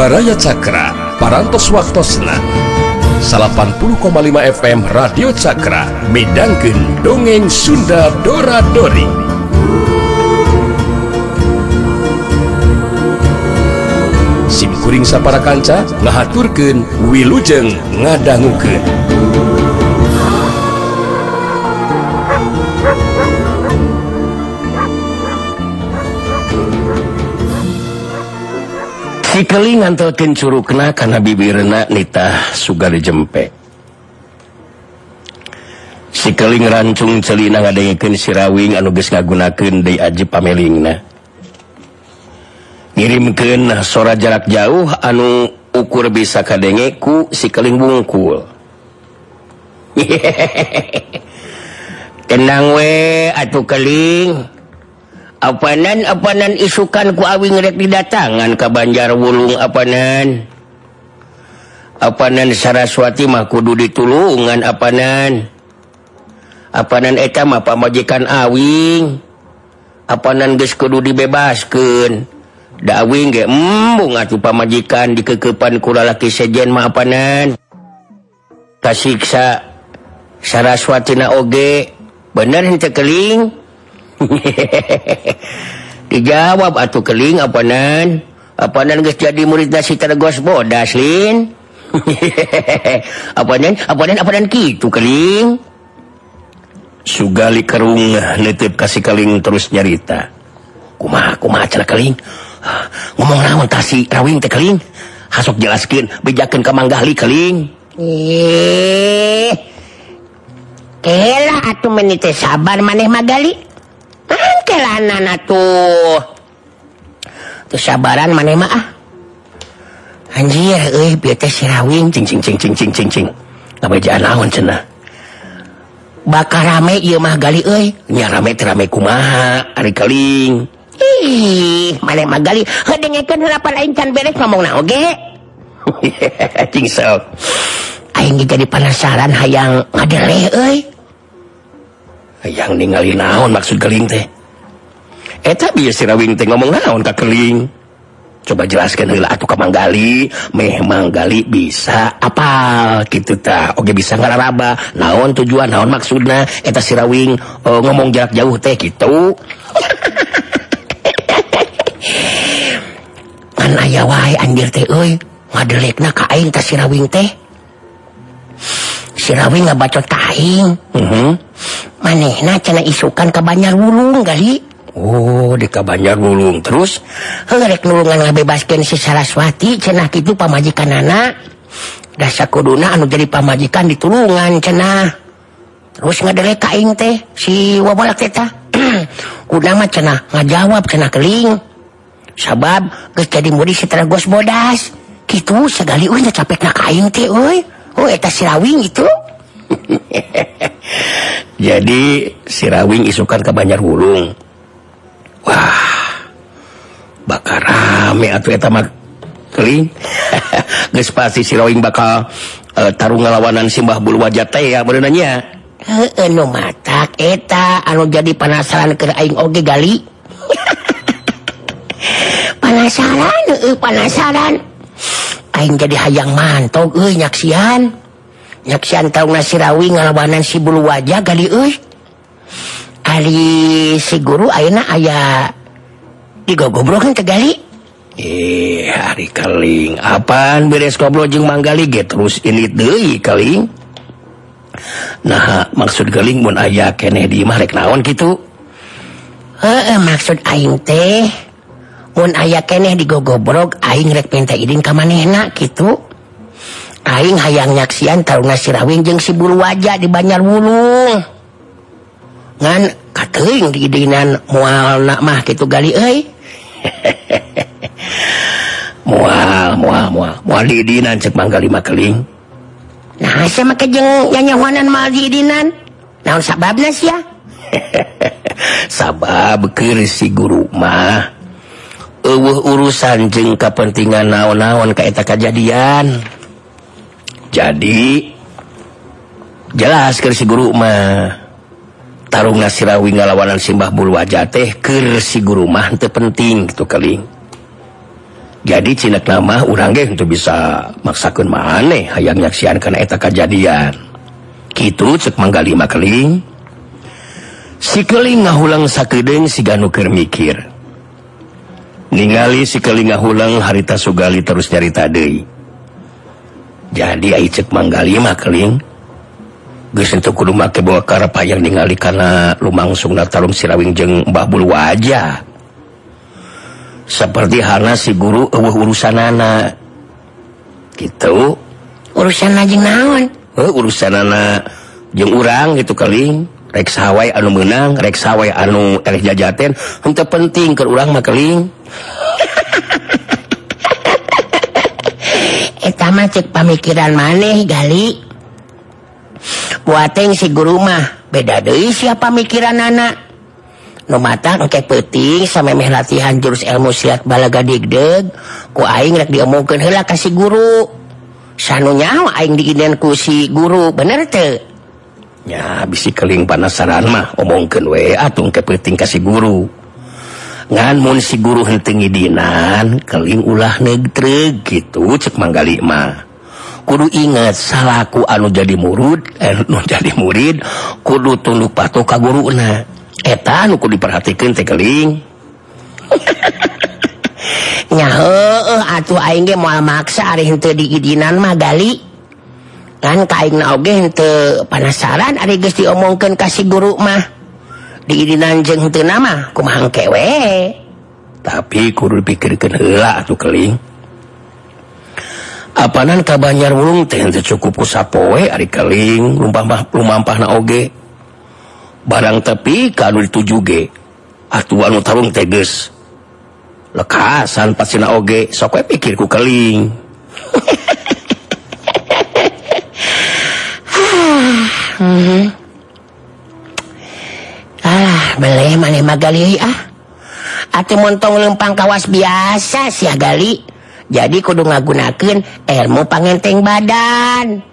Baraya Cakra, Parantos Waktosna 80,5 FM Radio Cakra midangkeun dongeng Sunda Dora Dori. Sim kuring sapara kanca ngahaturkeun wilujeng ngadangukeun. Si keling ngantelkeun curugna kana bibirna nitah Sugali jempe. Si keling rancung celina ngadengekeun si Rawing anu geus ngagunakeun deui aji pamelingna. Ngirimkeun sora jarak jauh anu ukur bisa kadenge ku si keling bungkul. Tenang we atuh keling. Apanan isukan ku awing rek didatangan ka Banjar Wulung apanan. Apanan Saraswati mah kudu ditulungan apanan. Apanan eta mah pamajikan awing. Apanan geus kudu dibebaskeun. Da awing ge embung atuh pamajikan dikekepan ku lalaki sejen mah apanan. Kasiksa Saraswatina oge bener henteu keling? Dijawab atuh keling apanan. Apanan geus jadi murid si Tergos Bodas lin. Apanan kitu keling. Sugali kerung neuteup ka si keling terus nyarita. Kumaha cenah keling? Ngomong naon tah si Rawing teh keling? Hasok jelaskeun bejakeun ka Mang Gahli keling. Kela atuh meuni teh sabar maneh Magali. Kelanan atuh. Kesabaran maneh mah ah. Anjir euy bieu teh si Rawing cing cing cing cing cing cing cing. Ngabejaan naon cenah? Bakal rame ieu mah Gali euy. Nya rame teh rame kumaha ari keling. Ih, maneh mah Gali heuh dengekeun heula pan aing can beres ngomongna oge. Cing sok. Aing ge jadi penasaran hayang ngadeleh euy. Hayang ningali naon maksud keling teh? Eta bieu si Rawing teh ngomong naon ka keling? Coba jelaskeun heula atuh ka Mang Gali, meh Mang Gali bisa apal kitu tah, oge bisa ngararaba naon tujuan naon maksudna eta si Rawing ngomong jarak jauh teh kitu. Ngan aya wae anjir teh euy, ngadelekna ka aing tah si Rawing teh. Si Rawing ngabacot ka aing. Manehna cenah isukan ka Banjar Wulung Gali. Oh, di ka Banjar Wulung terus rek nulungan ngabebaskeun si Saraswati cenah kitu pamajikanana. Da sakuduna anu jadi pamajikan ditulungan cenah. Terus ngadelek ka aing teh si wabalak teh tah. Kudu mah cenah ngajawab cenah keling. Sabab geus jadi murid si Tergos Bodas. Kitu sagali euy capekna ka aing teh euy. Oh eta si Rawing itu. Jadi si Rawing isukan ke Banjar Wulung. Wah, bakal rame atuh eta mah keling. Geus pasti si Rawing bakal tarung ngalawanan si Mbah Bulu Wajah teh ya beuneuh nya. Heueuh nu matak eta anu jadi penasaran keur aing oge Gali. Penasaran heueuh penasaran. Aing jadi hayang mantog euy nyaksian. Nyaksian tarungna si Rawing ngalawanan si Bulu Wajah Gali euy. Ari si guru ayeuna aya digogobrokeun teh Gali. Ari keling apaan beres ngobrol jeung Mang Gali ge terus ini deui keling. Nah, maksud keling mun aya keneh di imah rek naon kitu? Heueuh maksud aing teh mun aya keneh digogobrog aing rek minta idin ka manehna kitu. Aing hayang nyaksian tarungna si Rawing jeung si Bulu Wajah di Banjar Wulung. Ngan kateuing diidinan moal nak mah kitu Gali euy. Moal diidinan cek Mang Gali mah keling. Nah, sia mah jeung nyanyahoanan moal diidinan. Naon sababna sia? Sabab keur si guru mah eueuh urusan jeung kapentingan naon-naon ka eta kajadian. Jadi jelas keur si guru mah tarungna si Rawing ngalawanan si Mbah Bulu Wajah teh keur si guru mah teu penting kitu keling. Jadi cinek nama urang ge henteu bisa maksakeun maneh hayang nyaksian kana eta kajadian. Kitu cek Manggali mah keling. Si keling ngahulang sakedeung siga nu keur mikir. Ningali si keling ngahulang harita Sugali terus nyarita deui. Jadi ai cek Manggali mah keling geus henteu kudu make bawa karep hayang ningali kana lumangsungna tarung Sirawing jeung Mbah Bulu Waja. Seperti halna si guru eueuh urusanana. Gitu. Urusan jeung naon? Heuh, urusanana jeung urang gitu keling. Rek saha wae anu meunang, rek saha wae anu eleh jajaten, henteu penting keur urang mah keling. Eta mah cek pamikiran maneh Gali. Buateng si guru mah beda deui sia pamikiranana. Nu mata engke peuting samemeh latihan jurus ilmu silat balaga digdeg ku aing rek diomongkeun heula ka si guru. Sanu nyaho aing diinden ku si guru, bener teu? Nya bisi keling panasaran mah omongkeun we atuh engke peuting ka si guru. Ngan mun si guru henteu ngidinan keling ulah neugtreug kitu cek Manggali mah. Kudu ingat salaku anu jadi murid, nu jadi murid kudu tunduk patuh ka guruna. Eta anu kudu diperhatikeun teh keling. Nya heueuh atuh aing ge moal maksa ari henteu diidinan mah Gali. Kan ka aingna oge henteu panasaran ari geus diomongkeun ka si guru mah. Diidinan jeung henteu mah kumaha engke we. Tapi kudu dipikirkeun heula atuh keling. Apanan ka Banjar Wulung teh henteu cukup ku sapoe ari keling lumampahna oge. Barang tepi ka anu dituju ge atuh anu tarung teh geus lekasan pasina oge sok we pikir ku keling. Alah beleh maneh mah Gali ah. Atuh montong leumpang kawas biasa sia Gali. Jadi kudu ngagunakeun ilmu pangenteng badan.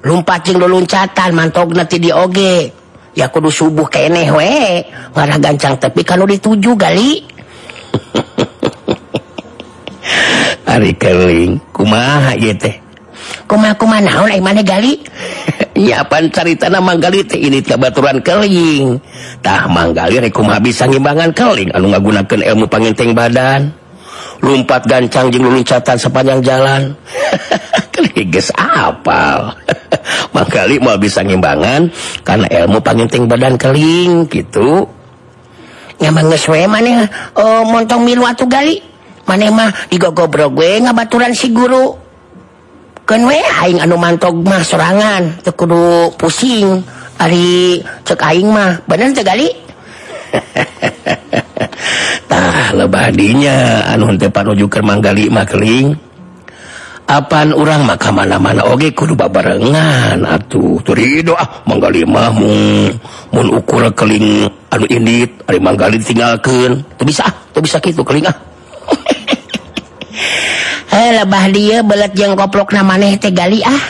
Lumpat jeung luluncatan mantogna ti di oge. Ya kudu subuh keneh we, ngarah gancang tepi kanu dituju Gali. Ari keling, kumaha ieu teh? Kumaha-kumaha naon ai maneh Gali? Nya apan caritana Manggali teh ini kabaturan keling. Tah Manggali rek kumaha bisa ngimbangan keling anu ngagunakeun ilmu pangenteng badan. Lumpat gancang jeung luluncatan sepanjang jalan. Keling geus apal. Manggali moal bisa ngimbangan karena ilmu pangenteng badan keling gitu. Nya mah geus we maneh montong milu atuh Gali. Maneh mah digogobrog we ngabaturan si guru. Keun we aing anu mantog mah sorangan teu kudu pusing. Ari cek aing mah bener teu Gali? Tah lebah dinya anu henteu panuju keur Manggali mah keling. Apan urang mah ka mana-mana oge kudu babarengan atuh. Teu rido ah Manggali mah mun ukur keling anu indit ari Manggali tinggalkeun. Teu bisa ah, teu bisa kitu keling ah. Heh lebah dieu belet jeung koplokna maneh teh Gali ah.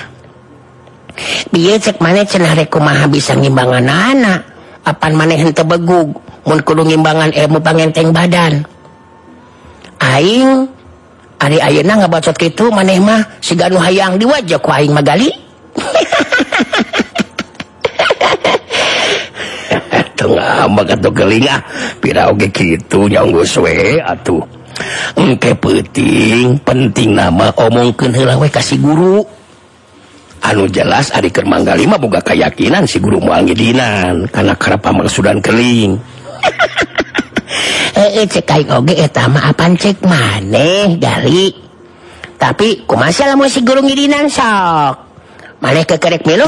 Bieu cek maneh cenah rek kumaha bisa ngimbanganana. Apan maneh henteu begug mun kudu ngimbangan ilmu pangenteng badan. Aing ari ayeuna ngabacot kitu maneh mah siga nu hayang diwajah ku aing mah Gali. Teu ngambek atuh keling ah, pira oge kitu nya geus we atuh. Engke peuting penting nama omongkeun heula we ka si guru. Anu jelas ari keur Manggali mah boga kayakinan si guru moal ngidinan kana karep pamaksudan keling. Cek aing oge eta mah apan cek maneh Gali. Tapi kumaha sia lamun si guru ngidinan sok. Maneh kekerek milu?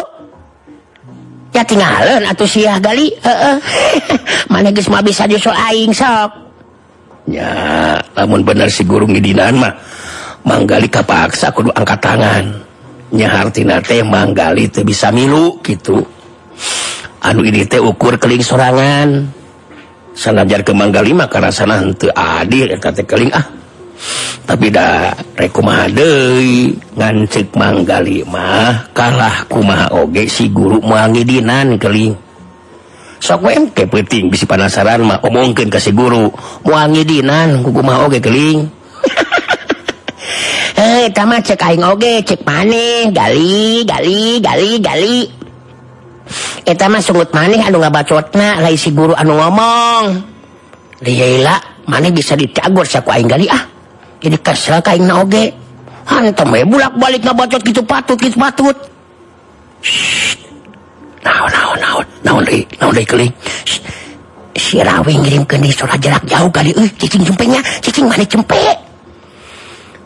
Ya tinggalin atuh sia Gali, heeh. Maneh geus mah bisa nyusul aing sok. Nya lamun bener si guru ngidinan mah Manggali kapaksa kudu angkat tangan. Nya hartina teh Manggali teu bisa milu kitu. Anu ini teh ukur keling sorangan. Sanajan ke Manggali mah karasana henteu adil eta teh keling ah. Tapi da rek kumaha deui ngan ceuk Manggali mah kalah kumaha oge si guru moal ngidinan keling. Sok we engke peuting bisi panasaran mah omongkeun ka si guru moal ngidinan ku kumaha oge keling. Eta mah cek aing oge cek maneh gali gali gali gali. Eta mah sungut maneh anu ngabacotna lain si guru anu ngomong. Lila maneh bisa ditagur saku aing gali ah. Jadi kesel ka aing na oge. Hantem we bulak-balik ngabacot kitu patut kitu patut. Shh. Naon naon naon naon deui naon deui keling. Si Rawi ngirimkeun di surat jarak jauh kali euy cicing cempenya cicing maneh cempe.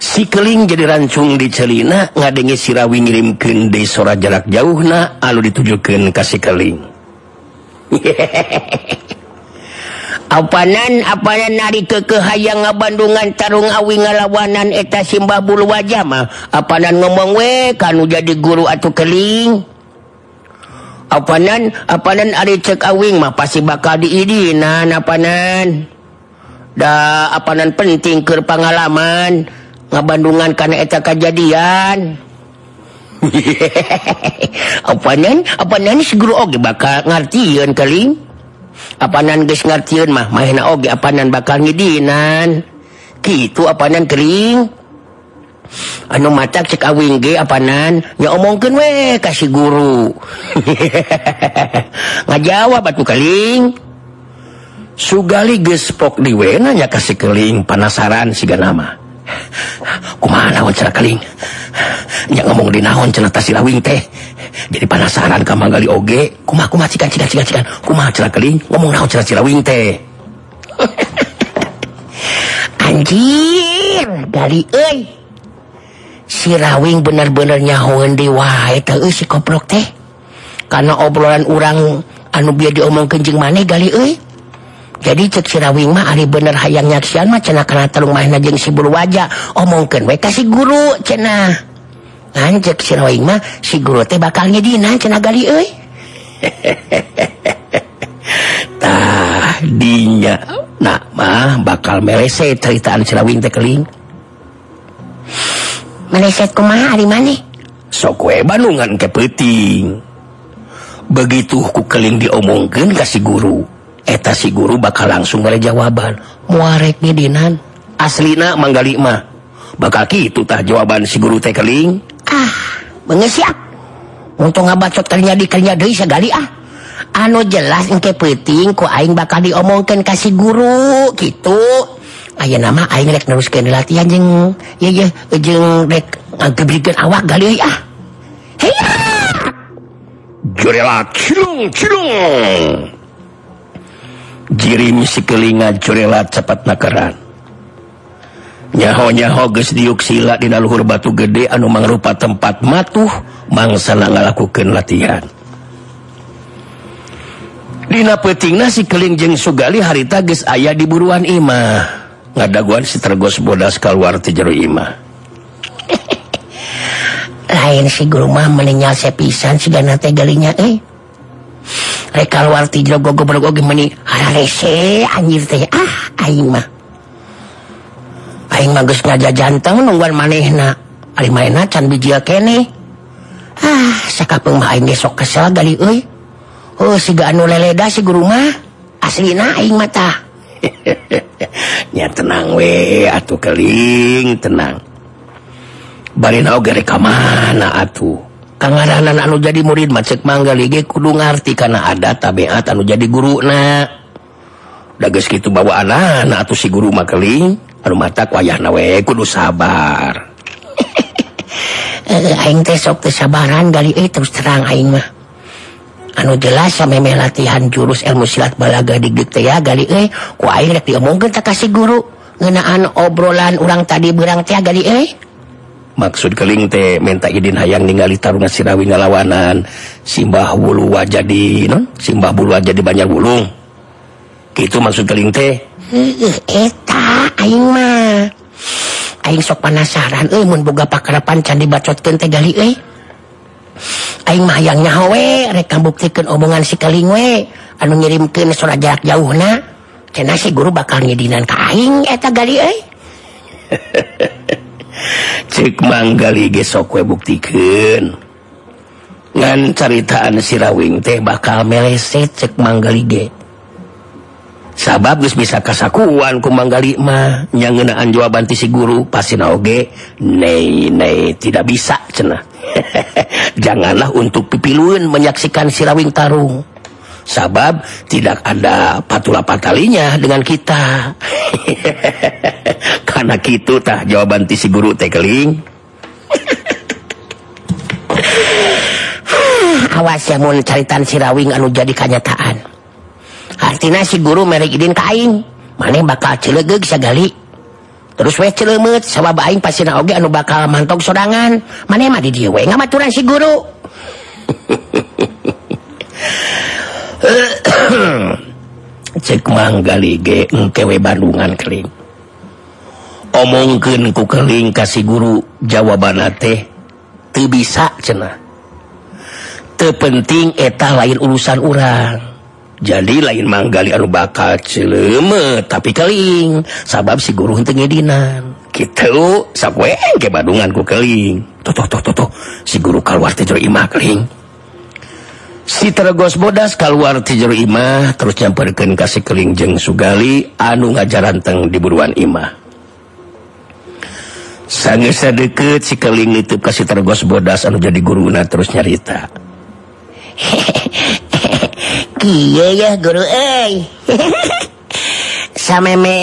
Si keling jadi rancung di celina ngadenge si Rawi ngirimkeun deui surat jarak jauhna anu ditujukeun ka si keling. Apanan apanan ari keukeuh hayang ngabandungan tarung awi ngalawanan eta Simbah Bulu Wajah mah apanan ngomong we kanu jadi guru atuh keling. Apanan apanan ari cek awing mah pasti bakal diidinan apanan. Da apanan penting keur pangalaman ngabandungan kana eta kajadian. Apanan apanan si guru oge bakal ngartieun keling. Apanan geus ngartieun mah mahena oge apanan bakal ngidinan. Kitu apanan keling. Anu matak cek awing ge apanan nya omongkeun we ka si guru. Ngajawab atuh keling. Sugali geus pok diwena nya ka si keling panasaran siga nama. Kumaha naon cenah keling? Nya ngomong di naon cenah ta si Rawing teh. Jadi penasaran ka Manggali oge. Kumaha kumaha cikan cikan cikan cikan. Kumaha cenah keling? Ngomong naon cenah si Rawing teh. Anjir, gali euy. Si Rawing bener-bener nyahoeun deui wae teh euy si koplok teh. Karena obrolan urang anu bieu diomongkeun jeung maneh gali euy. Jadi cek si Rawing mah ari bener hayang nyaksian mah cenah kana tarung mahna jeung si Bulu Wajah omongkeun we ka si guru cenah. Ngan cek si Rawing mah si guru teh bakal ngidinan cenah gali euy. Tah dinya nak mah bakal meleset ceritaan si Rawing teh keling. Meleset kumaha ari maneh? Sok we bandungan ke peuting. Begitu ku keling diomongkeun ka si guru, eta si guru bakal langsung mere jawaban. Moal rek ngidinan. Aslina Manggali mah bakal kitu tah jawaban si guru teh keling. Ah, beungeut siap. Untung ngabacot kalinya di kalinya deui sagali ah. Anu jelas engke peuting ku aing bakal diomongkeun ka si guru kitu. Ayeuna mah aing rek neruskeun latihan jeung ieu ye jeung rek ngagebrikeun awak gali euy ah. Heya! Jorela cilung cilung. Jirim si kelinga jorela cepat nakeran. Nyaho-nyaho geus diuk sila dina luhur batu gede anu mangrupa tempat matuh mangsana ngalakukeun latihan. Dina peutingna si keling jeung Sugali harita geus aya di buruan imah. Ngadaguan si Tergos bodas kaluar ti jero imah. Lain si guru mah meni nyalse pisan sigana teh galinya euy. Rek kaluar ti jero gogobrog oge meni hararese anjir teh ah aing mah. Aing mah geus ngajajanteng nungguan manehna. Ari manehna can bijil keneh. Ah sakapeung mah aing ge sok kesel gali euy. Oh siga anu leleda si guru mah. Aslina aing mah tah. Nya tenang we atuh keling tenang. Barina oge rek ka mana atuh. Kangaranan anu jadi murid mah cek Manggali ge kudu ngarti kana adat tabiat anu jadi guruna. Da geus kitu bawaanana atuh si guru mah keling, anu matak wayahna we kudu sabar. Aing teh sok teu sabaran gali euy terus terang aing mah. Anu jelas samemeh latihan jurus ilmu silat balaga digdeg teh ya gali euy ku aing rek diomongkeun ta ka si guru ngeunaan obrolan urang tadi beurang teh gali euy. Maksud keling teh minta izin hayang ningali tarungan si Rawi ngalawanan Simbah Bulu Wajah di non Simbah Bulu Wajah di Banjar Wulung. Kitu maksud keling teh. Heuh eta aing mah. Aing sok penasaran euy mun boga pakarapan can dibacotkeun teh gali euy. Aing mah hayang nyaho we rek ngabuktikeun omongan si keling we anu ngirimkeun surat jarak jauhna. Cenah si guru bakal ngidinan ka aing eta gali euy. Cek Manggali ge sok we buktikeun. Ngan caritaan si Rawing teh bakal meleset cek Manggali ge. Sabab geus bisa kasakuan ku Manggali mah nya ngeunaan jawaban ti si guru pasina oge nei nei tidak bisa cenah. Janganlah untuk pipilueun menyaksikan si Rawing tarung. Sabab tidak ada patula patalinya dengan kita. Karena kitu tah jawaban ti si guru teh keling. Awas ya mun caritan si Rawing anu jadi kanyataan. Artina si guru merek idin ka aing, maneh bakal celegeug sagali. Terus we celemeut sabab aing pasina oge anu bakal mantog sorangan. Maneh mah di dieu we ngamaturan si guru. Cek Manggali ge engke we Bandungan keling. Omongkeun ku keling ka si guru jawabanna teh teu bisa cenah. Teu penting eta lain urusan urang. Jadi lain Manggali anu bakal celemeut tapi keling sabab si guru henteu ngidinan. Kitu sapoe engke Bandungan ku keling. Tuh tuh tuh tuh si guru kaluar ti jero imah keling. Si Tergos Bodas kaluar ti jero imah terus nyamperkeun ka si Keling jeung Sugali anu ngajaranteng di buruan imah. Sanggeus deukeut si Keling nitip ka si Tergos Bodas anu jadi guruna terus nyarita. Kieu ya guru euy. Sameme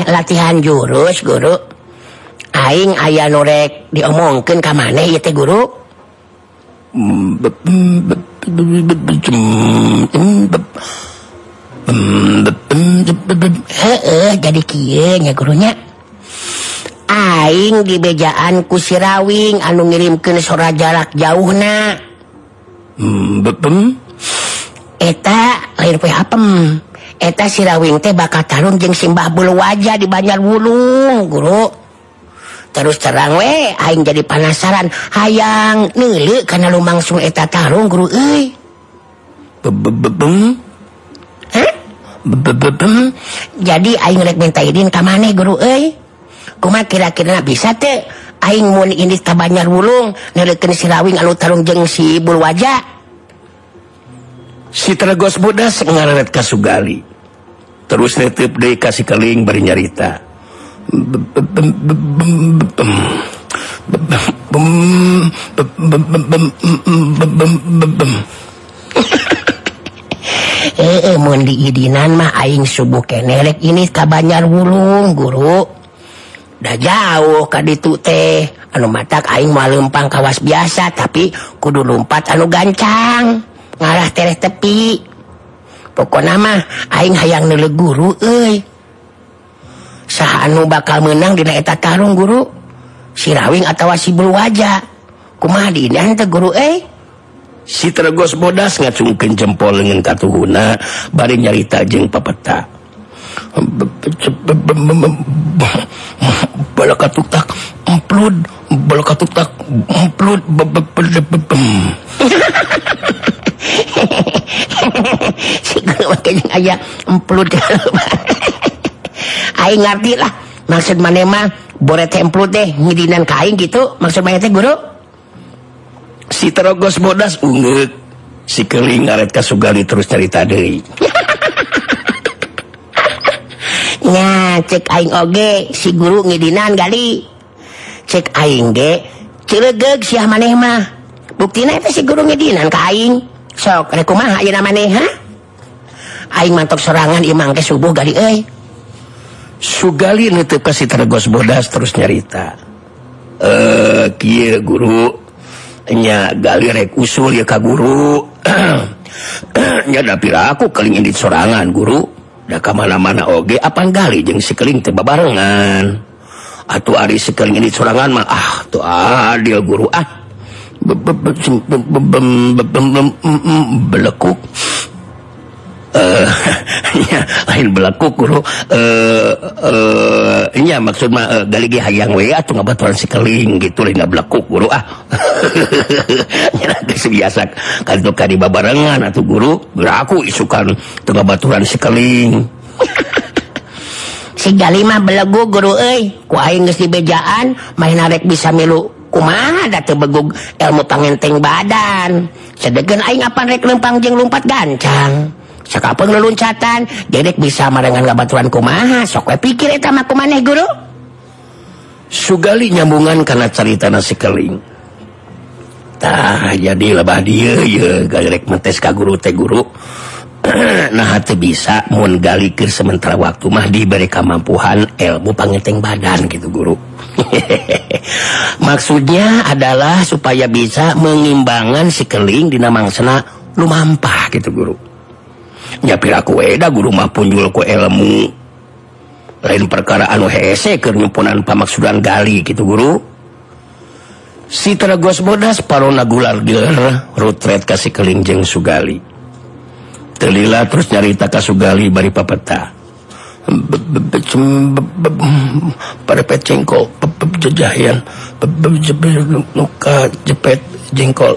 latihan jurus guru. Aing aya nu rek diomongkeun ka maneh ieu teh guru. Heeh, jadi kieu nya gurunya. Aing dibejaan ku si Rawing anu ngirimkeun sora jarak jauhna. Eta lain poe apem. Eta si Rawing teh bakal tarung jeung Simbah Buluwaja di Banjar Wulung, guru. Terus terang we aing jadi penasaran hayang neuleuh kana lumangsung eta tarung guru euy. Hah? Jadi aing rek minta idin ka maneh guru euy. Kumaha kira-kira bisa teu aing mun indit ka Banjar Wulung neuleukeun si Rawing anu tarung jeung si Buluwaja. Si Tergos Bodas ngareret ka Sugali. Terus netep deui ka si Keling bari nyarita. Mun diidinan mah aing subuh keneh rek ini ka Banjar Wulung guru. Da jauh ka ditu teh. Anu matak aing moal leumpang kawas biasa tapi kudu lumpat anu gancang. Ngarah tereh tepi. Pokona mah aing hayang neuleuh guru euy. Saha anu bakal meunang dina eta tarung guru? Si Rawing atawa si Buluwaja? Kumaha diinan teh guru euy? Si Tergos Bodas ngacungkeun jempol leungeun katuhuna bari nyarita jeung papeta. Balakatuktak emplud balakatuktak emplud. Si guru make jeung aya emplud. Aing ngarti lah maksud maneh mah boret emplud teh ngidinan ka aing gitu maksud maneh teh guru. Si Terogos Bodas ungeuk. Si Keling ngaret ka Sugali terus carita deui. Nya cek aing oge si guru ngidinan gali. Cek aing ge ceulegeug sia maneh mah. Buktina eta si guru ngidinan ka aing. Sok rek kumaha ayeuna maneh ha? Aing mantok sorangan ieu mangke subuh gali euy. Sugali neuteub ka si Tergos Bodas terus nyarita. Kieu guru nya gali rek usul ya ka guru. Nya da pira aku keling indit sorangan guru. Da ka mana-mana oge apan gali jeung si Keling teh babarengan. Atuh ari si Keling indit sorangan mah ah teu adil guru ah. Belekuk. Lain belakuk guru. Nya maksud mah gali ge hayang we atuh ngabaturan si Keling gitu lain ngabelekuk guru ah. Nya geus biasa kan teu ka dibabarengan atuh guru, beraku isukan teu ngabaturan si Keling. Si Gali mah belegu guru euy, ku aing geus dibejaan mah rek bisa milu kumaha da teu begug ilmu pangenteng badan. Sedegeun aing apan rek lempang jeung lumpat gancang. Sakapeung luluncatan dedek bisa marengan ngabaturan kumaha sok we pikir eta mah kumaneh guru. Sugali nyambungan kana caritana si Keling. Tah jadi lebah dieu ye galirek mentes ka guru teh guru. Nah teu bisa mun gali keur sementara waktu mah diberi kamampuhan ilmu pangeteng badan gitu guru. Maksudnya adalah supaya bisa mengimbangan si Keling dina mangsana lumampah gitu guru. Nya piraku we da guru mah punjul ku ilmu. Lain perkara anu hese keur nyumpunan pamaksudan gali gitu guru. Si Tergos Bodas parona gular giler rutret ka si Keling jeung Sugali. Telila terus nyarita ka Sugali bari papeta. Parepet jengkol jejahian nuka jepet jengkol.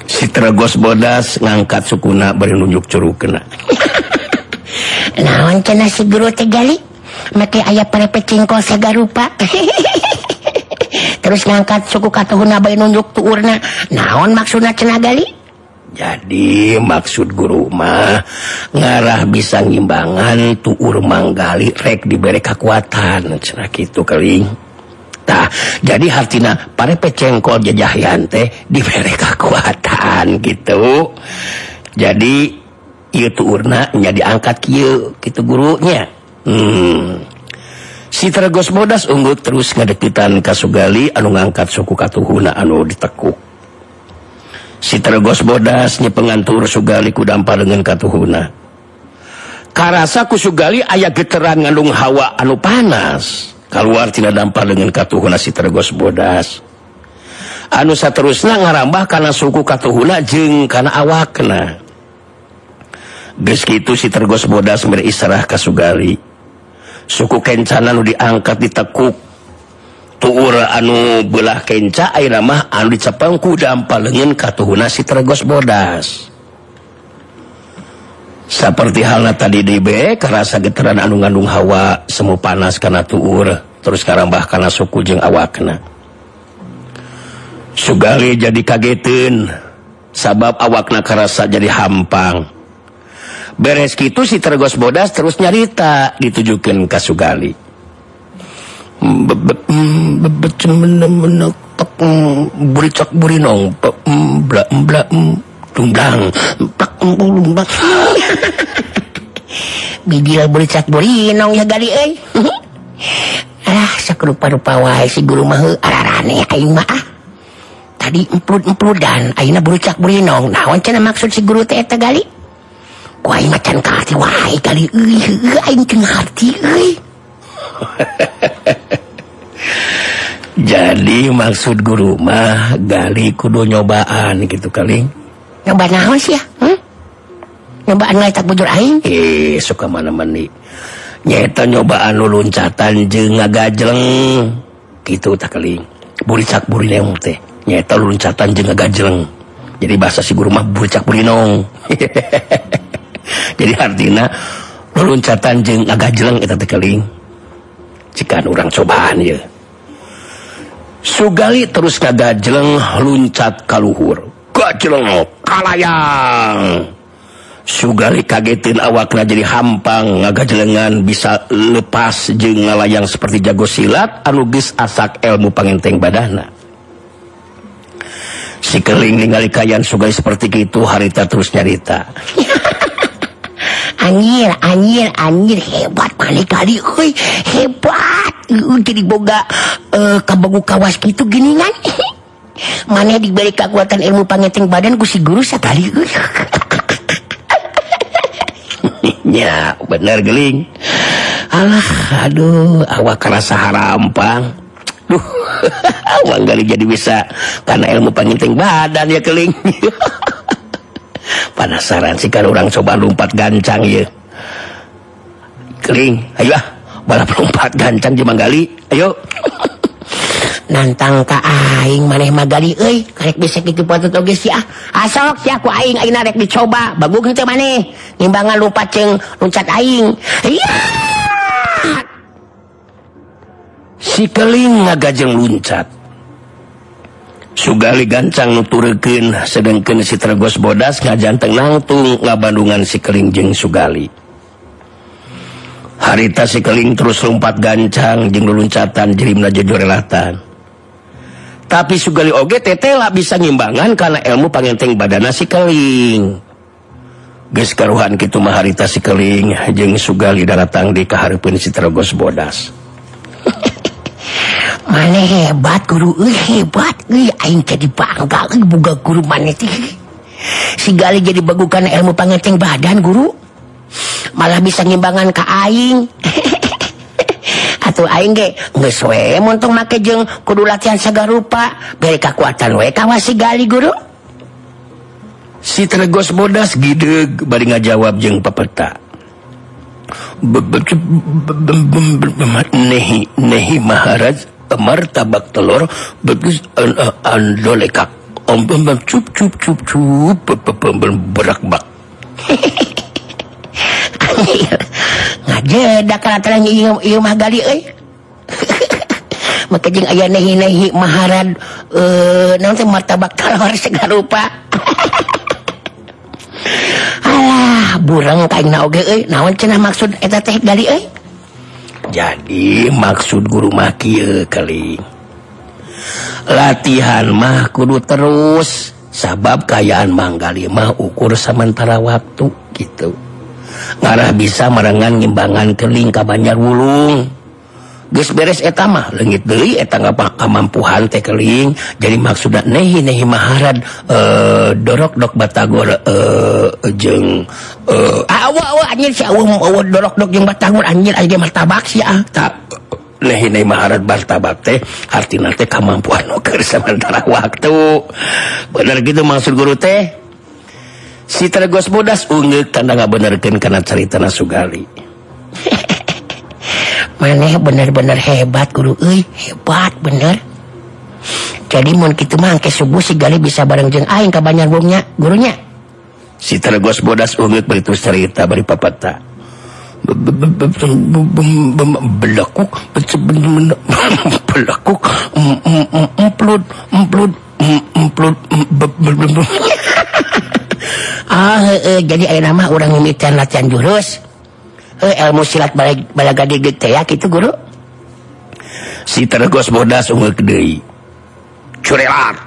Si Tergos Bodas ngangkat sukuna bari nunjuk curugna. Naon cenah si guru teh gali? Make aya parepet jengkol sagarupa. Terus ngangkat suku katuhuna bari nunjuk tuurna. Naon maksudna cenah gali? Jadi maksud guru mah ngarah bisa ngimbangan tuur manggali rek diberi kekuatan cenah kitu Keling. Tah jadi hartina parepet cengkol jajahian teh diberi kekuatan gitu. Jadi ieu tuurna nya diangkat kieu kitu gurunya. Si Tergos Bodas unggul terus ngadekitan ka Sugali anu ngangkat suku katuhuna anu ditekuk. Si Tergos Bodas nyepengantur Sugali ku dampar dengan katuhuna. Karasa ku Sugali aya geteran ngandung hawa anu panas. Kaluar tina dampar dengan katuhuna si Tergos Bodas. Anu saterusna ngarambah kana suku katuhuna jeung kana awakna. Geus kitu si Tergos Bodas mere isarah ka Sugali. Suku kencana nu diangkat ditekuk. Tuur anu belah kenca ayeuna mah anu dicepeng ku dampal leungeun katuhuna si Tergos Bodas. Saperti halna tadi dibe karasa geteran anu ngandung hawa semu panas kana tuur terus karambah kana suku jeung awakna. Sugali jadi kageteun sabab awakna karasa jadi hampang. Beres kitu si Tergos Bodas terus nyarita ditujukeun ka Sugali. Buricak burinong bla bla dungdang plak lumbang. Bijil buricak burinong ya gali euy. Alah sakrupa-rupa wae si guru mah ararane aing mah ah. Tadi emplud-empludan ayeuna buricak burinong. Naon cenah maksud si guru teh eta gali? Ku aing mah can kaharti wae gali euy, heueuh aing teu ngarti euy. Jadi maksud guru mah gali kudu nyobaan gitu Keling. Nyoba naon sih ya? Nyobaan ngaletak bujur aing? Suka mana-mani. Nyeta nyobaan luluncatan jeung ngagajleng gitu tah Keling. Buricak burinong teh. Nyeta luluncatan jeung ngagajleng. Jadi bahasa si guru mah buricak burinong. Jadi artina luluncatan jeung ngagajleng eta teh Keling. Cikan urang cobaan ye. Sugali terus ngagajleng luncat kaluhur. Gajleng kalayang. Sugali kagetin awakna jadi hampang ngagajlengan bisa lepas jeung ngalayang seperti jago silat anu geus asak ilmu pangenteng badana. Si Keling ningali kayan Sugali seperti kitu harita terus nyarita. Anjir, anjir, anjir, hebat kali kali, euy, hebat. Jadi boga kabogo kawas kitu geuningan. Maneh diberi kekuatan ilmu pangeteng badan ku si guru sakali euy. Ya, bener Geling. Alah, aduh, awak kerasa harampang. Duh, awak gali jadi bisa karena ilmu pangeteng badan ya Keling. Penasaran sih kan orang coba lompat gancang ya. Keling, ayo ah, balap lompat gancang jeung Manggali, ayo. Nantang ka aing maneh Magali euy, karek bisa kitu patut oge sia. Asok sia ku aing ayeuna rek dicoba, bagug henteu maneh. Nimbangan lompat jeung loncat aing. Iya. Si Keling ngagajeng luncat. Sugali gancang nuturkeun sedengkeun si Tergos Bodas ngajanteng nangtung ngabandungan si Keling jeung Sugali. Harita si Keling terus lompat gancang jeung luluncatan jirimna jojorelatan. Tapi Sugali oge tetela bisa ngimbangan karena ilmu pangenteng badana si Keling. Geus karuhan kitu mah harita si Keling jeung Sugali daratang di kahareupeun si Tergos Bodas. Maneh hebat guru, hebat euy, aing jadi bangga euy boga guru maneh teh. Si Gali jadi bagukan ilmu pangenteng badan guru. Malah bisa ngimbangan ka aing. Atuh aing ge geus we montong make jeung kudu latihan sagarupa, bere kakuatan we ka si Gali guru. Si Tergos Bodas gideug bari ngajawab jeung pepeta. Nehi nehi Maharaj martabak telur bagus andolekak om bam cup cup cup cup berakbak. Ngajedak kana ieu mah Gali euy. Make jeung aya nehi nehi Maharaj naon teh martabak telur sagarupa. Alah burang ka aing oge euy, naon cenah maksud eta teh Gali euy? Jadi maksud guru mah kieu Keling. Latihan mah kudu terus sabab kayaan Manggali mah ukur sementara waktu gitu. Ngarah bisa merengan ngimbangan Keling ka Banjar Wulung. Geus beres eta mah leungit deui eta kamampuhan teh Keling. Jadi maksudna nehi nehi Maharad dorok dok batagor jeung awa awa anjir si awa dorok dok jeung batagor anjir aya martabak sia tak nehi nehi Maharad martabak teh artina teh kamampuan keur sementara waktu. Bener gitu maksud guru teh. Si Tergos Bodas ungeuk tanda ngabenerkeun kana caritana Sugali. Maneh bener-bener hebat guru euy, hebat bener. Jadi mun kitu mah engke subuh si Gali bisa bareng jeung aing ka Banjar Wulungnya, gurunya. Si Tergos Bodas ungeuk bari terus carita bari papata. Belakuk belakuk emplud emplud emplud. Ah jadi ayeuna mah urang mimitian latihan jurus. Ilmu silat balaga gede teh ya kitu guru. Si Tergos Bodas ungeuk deui. Curelat.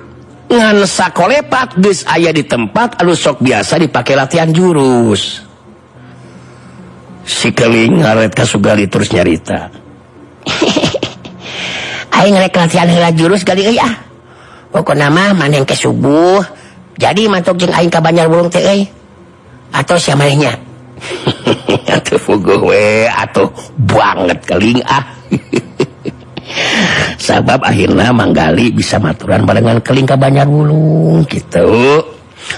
Ngan sakolepat geus aya di tempat anu sok biasa dipake latihan jurus. Si Keling ngaret ka Sugali terus nyarita. Aing rek latihan heula jurus Gali euy ah. Pokona mah maneh ke subuh. Jadi mantok jeung aing ka Banjar Wulung teh euy. Atau sia manehnya? Atuh puguh we atuh banget Keling ah. Sabab akhirna Manggali bisa maturan barengan Keling ka Banjar Wulung kitu.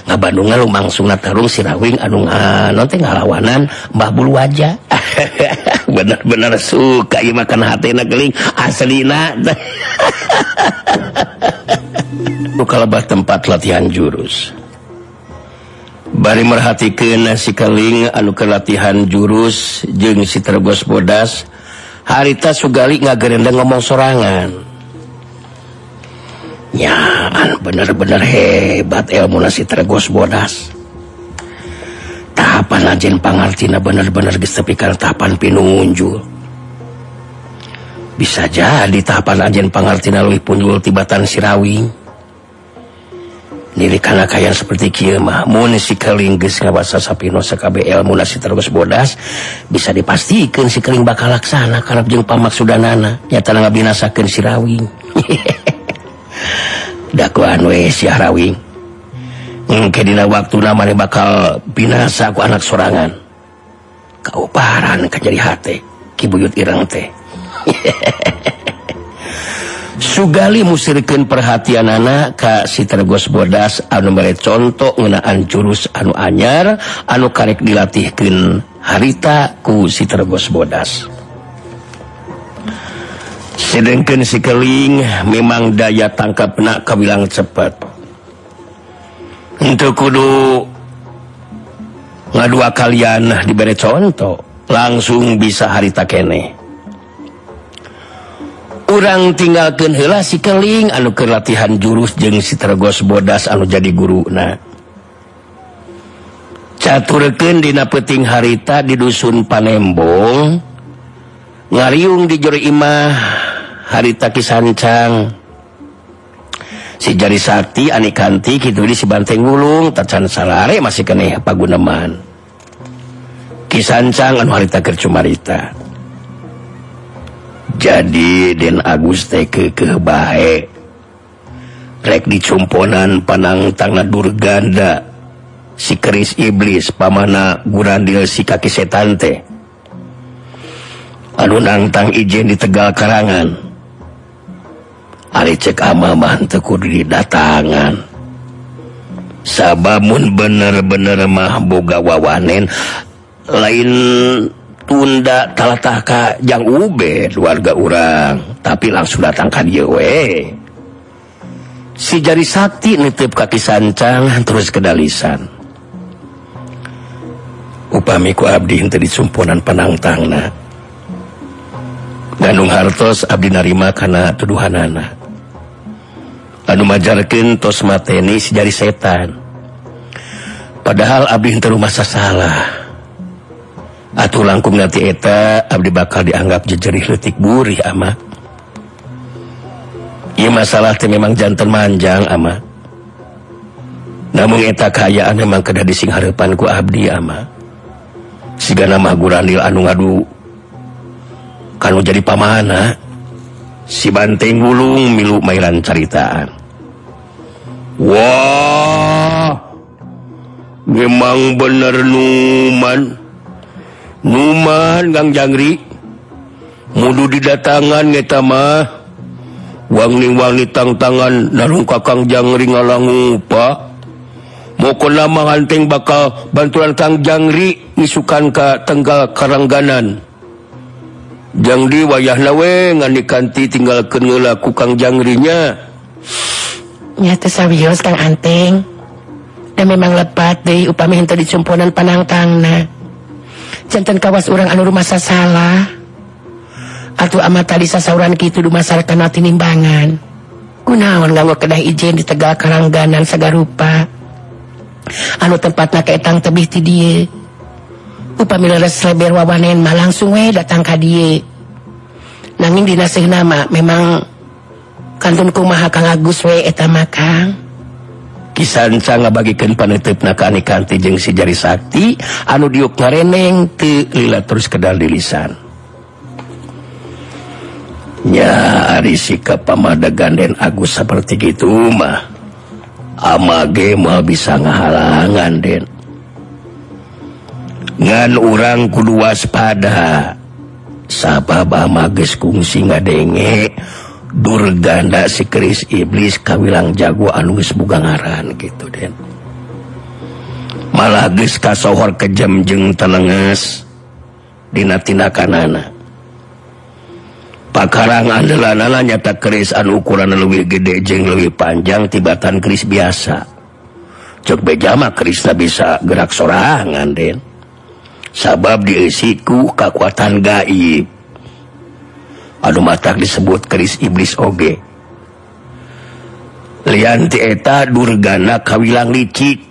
Ngabandungan lumangsungna tarung si Rawing anu naon teh ngalawanan Mbah Bulu Waja. Bener-bener suka ieu makan hatena Keling aslina. Kalebah tempat latihan jurus. Bari merhatikeun si Keling anu keur latihan jurus jeung si Tergos Bodas, harita Sugali ngagerendeng ngomong sorangan. Nyaan bener-bener hebat ilmuna si Tergos Bodas. Tahapan anjeun pangartina bener-bener geus tepi kana tahapan pinunjul. Bisa jadi tahapan anjeun pangartina leuwih punjul tibatan si Rawing. Nili kana kaya seperti kieu mah mun si Keling geus ngawasa sapino sakabeh ilmuna si Tergos Bodas, bisa dipastikeun si Keling bakal laksana karep jeung pamaksudanana nyata ngabinasakeun si Rawing. Dakuan we si Rawing. Engke dina waktuna maneh bakal binasa ku anak sorangan. Kauparan ka jadi hate Ki Buyut Ireng teh. Sugali musirkeun perhatianana ka si Tergos Bodas anu mere conto ngeunaan jurus anu anyar anu karek dilatihkeun harita ku si Tergos Bodas. Sedengkeun si Keling memang daya tangkapna kawilang cepet. Henteu kudu ngadua kalian dibere conto, langsung bisa harita keneh. Urang tinggalkeun heula si Keling anu keur latihan jurus jeung si Tergos Bodas anu jadi guruna. Caturkeun dina peuting harita di dusun Panembong, ngariung di jero imah harita Ki Sancang. Si Jari Sakti Anikanti kitu di si Banteng Wulung tacan salare masih keneh paguneman. Ki Sancang anu harita keur cumarita. Jadi Den Agus teh keukeuh bae rek dicumponan panangtangna Durganda si keris iblis pamana Gurandil si kaki setan teh anu nangtang ijen di Tegal Karangan. Ari cek ama mah teu kudu didatangan sabab mun bener-bener mah boga wawanen lain tunda talatah ka Jang Ubed warga urang, tapi langsung datang ka dieu we. Si Jari Sakti nitip ka Ki Sancang terus kedalisan. Upami ku abdi henteu dicumponan panangtangna. Gandung hartos abdi narima kana tuduhanana. Anu majarkeun tos mateni si Jari Setan. Padahal abdi henteu rumasa salah. Atuh langkung nanti eta abdi bakal dianggap jejerih leutik burih ama. Ieu masalah teh memang janten manjang ama. Namun eta kaayaan memang kedah disinghareupan ku abdi ama. Sigana mah Gurandil anu ngadu kanu jadi pamana. Si Banteng Wulung milu mailan caritaan. Wah, memang bener numan. Numan Kang Jangri mudu didatangan eta mah wangni-wangni tangtangan narung ka Kang Jangri ngalangupa mokona mah hanteng bakal bantuan Kang Jangri misukan ka Tenggal Karangganan. Jangdi wayahna we nganikanti tinggalkeun heula ku Kang Jangrinya. Nya teh sawios Kang Anteng. Da memang lepat deui upami henteu dicumponan panangtangna. Jantan kawas urang anu rumasa salah. Atuh ama tadi sasauran kitu dumasar kana tinimbangan. Kunaon nganggo kedah ijen di Tegal Karangganan sagarupa. Anu tempatna kaetang tebih ti dieu. Upami leres leber wawanen mah langsung we datang ka dieu. Nanging dina seunah mah memang kantun kumaha Kang Agus we eta mah Kang. Ki Sancang ngabagikeun paneuteup ka Anikanti jeung si Jari Sakti anu diuk ngareneng teu lila terus kedal di lisan. Nya ari sikap pamadegan Den Agus saperti kitu mah ama ge moal bisa ngahalangan Den. Ngan urang kudu waspada sabab ama geus kungsi ngadenge Durganda si keris iblis kawilang jago anu geus boga ngaran gitu Den. Malah geus kasohor kejam jeung telenges dina tindakanana. Pakarang andelanana nyata keris anu ukuranna leuwih gede jeung leuwih panjang tibatan keris biasa. Cek beja mah kerisna bisa gerak sorangan Den. Sabab dieusi ku kakuatan gaib. Anu matak disebut keris iblis oge. Lian ti eta Durgana kawilang licik.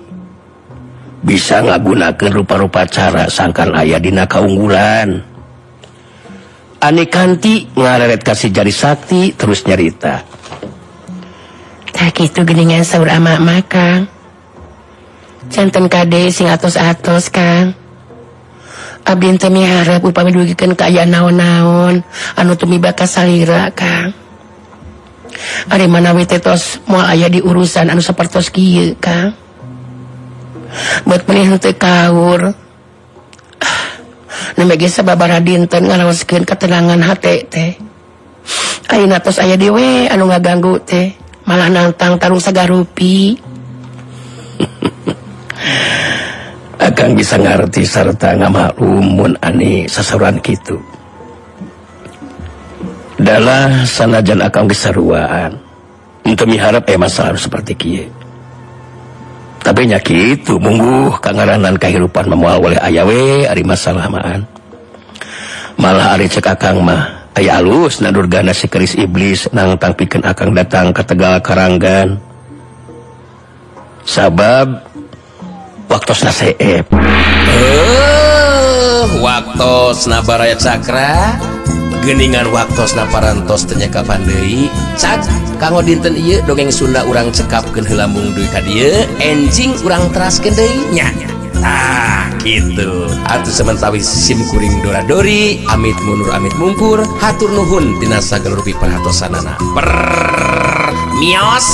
Bisa ngagunakeun rupa-rupa cara sangkan aya dina kaunggulan. Anikanti ngareret ka si Jari Sakti terus nyarita. Tah kitu geuningan saur ama mah Kang. Janten kade sing atos-atos Kang. Abdi teh miharep upami dugikeun kaayaan naon-naon anu tumiba ka salira Kang. Ari manawi teh tos moal aya di urusan anu sapertos kieu Kang. Buat menih teu kaur. Nembe ge sababaraha dinten ngaraoskeun ketenangan hate teh. Ayeuna tos aya deui anu ngaganggu teh, malah nantang tarung sagarupi. Akang bisa ngarti sarta ngamaklum mun ani sasauran kitu. Dalah sanajan akang geus saruaan. Henteu miharep masalah seperti kieu. Tapi nya kitu mungguh kangaranan kahirupan mah moal boleh aya we ari masalah maan. Malah ari cek akang mah Aya alus na durgana si keris iblis nangtang pikeun akang datang ka Tegal Karanggan. Sabab waktosna seep. Waktosna baraya cakra geningan waktosna parantos teu nyekapan deui. Cak kanggo dinten ieu dongeng Sunda urang cekapkeun heula mung deui ka dieu, enjing urang teraskeun deui nya. Tah gitu. Atuh samentawis sim kuring dora dori amit mundur amit mungkur hatur nuhun tina sagala rupi perhatosanana. Mios.